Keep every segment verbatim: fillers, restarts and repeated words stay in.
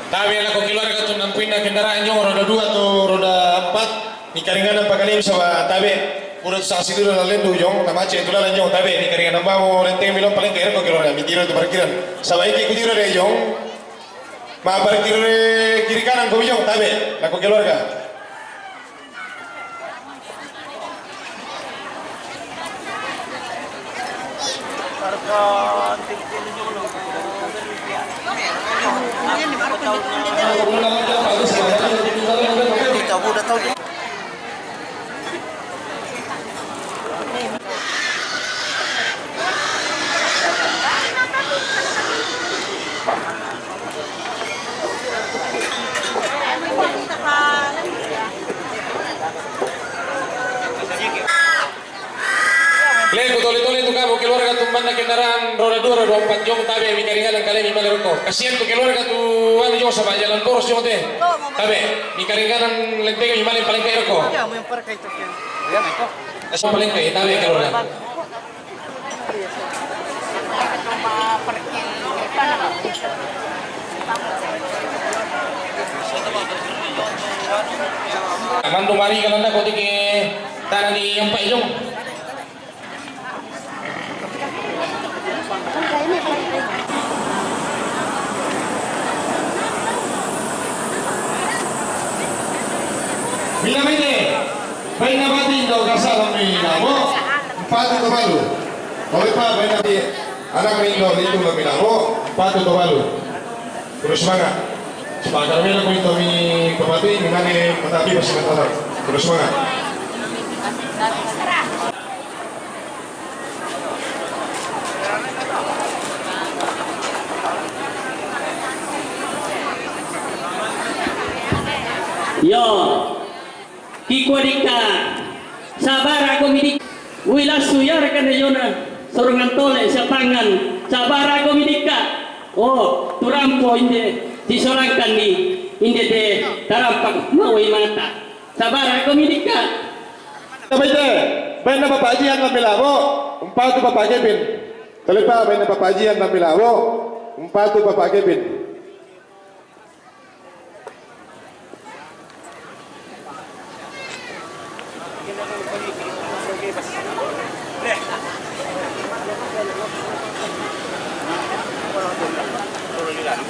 Tabe lako keluarga tu nampuinna kendaraan jong, roda dua atau roda empat. Ni karinganan pakalemi saba' tabe. Pura tu saksi dulu lalendu jong, na macet tu lalan jong, tabe. Ni karinganan bamo lenteng mi lom palengka ira ko keluarga. Mi tiro tu parkiran. Saba' eke ku tiro de jong. Ma parkir kiri kanan ko mi jong, tabe. Lako keluarga. Le, kutole-tole tu kabo keluarga tu manna kendaraan roda dua, roda empat jong, tabe mi karinganan kalemi male roko. Kasian tu keluarga tu anu jong saba' jalan boros jong te. Tabe, mi karinganan lenteng mi male palengka ira ko. Iya, mau yang pakai itu, Ken. Iya, itu. Asal palengka, tabe keluarga. Mandu mari kalanda ko tiki tanah ni empat jong. Mina mene, baina batin do kasala mina mo, empatu to balu. Ole pa baina bi, anak mi do itu lo mina mo, empatu to balu. Terus semangat. Semangat mina ko itu mi pemati, mi mane pemati masih mentara. Terus semangat. Yo, kikua dikka, sabara ko mi dikka, ui lasu ya rekan de jona, sorongan tole siapangan, sabara ko mi dikka, oh, turampo inde, sisorangkan ni, inde de, tarampak, mau imata. Sabara ko mi dikka. Tabaite, baina Bapak Jian lambi labo, empatu Bapak Kevin. Tolepa, baina Bapak Jian lambi labo, empatu Bapak Kevin.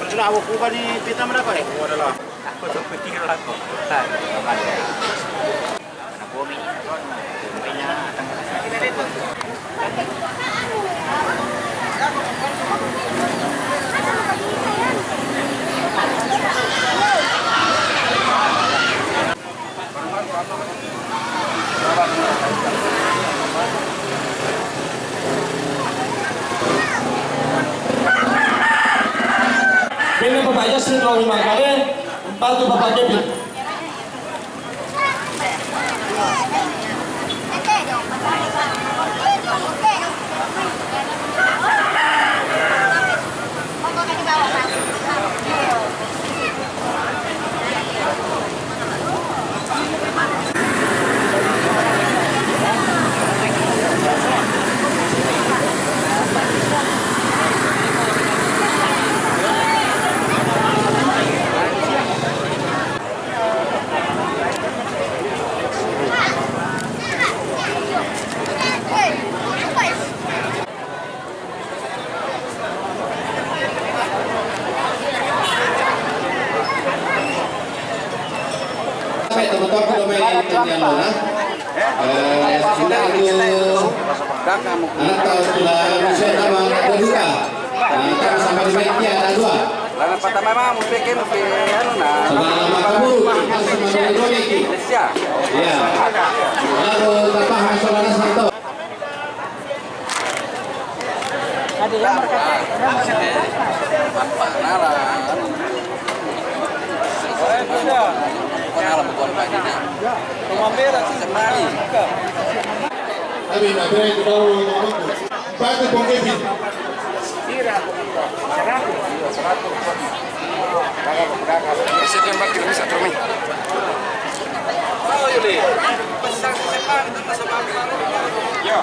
Sudah, aku buka di pita mana kau, eh? Aku tu pikir lah kau. Hai, apa dia? Anak bumi. Bumi nya, akan Bene Bapak Yasin Rawi Mangkale, empatu Bapak Kevin. Sampai teman-teman pada main latihan lo, nah. Eh, sudah itu. Anak tahu sudah bisa nama ada dua. Nah, kita sama di main dia ada dua. Lana patama ma, mesti ke, mesti, anu, na. Sama-sama kabur, sama-sama dua, Miki. Malaysia. Iya. Lalu tambah saudara Santo. Ada yang berkata, yang berkata. Apa, nara, anu. Bukan alam, bukan pagi, nah. Semari. Tapi nak kira itu tahu, tahu. Batu pengkepin. Bisa tembak, kita bisa termi. Ya.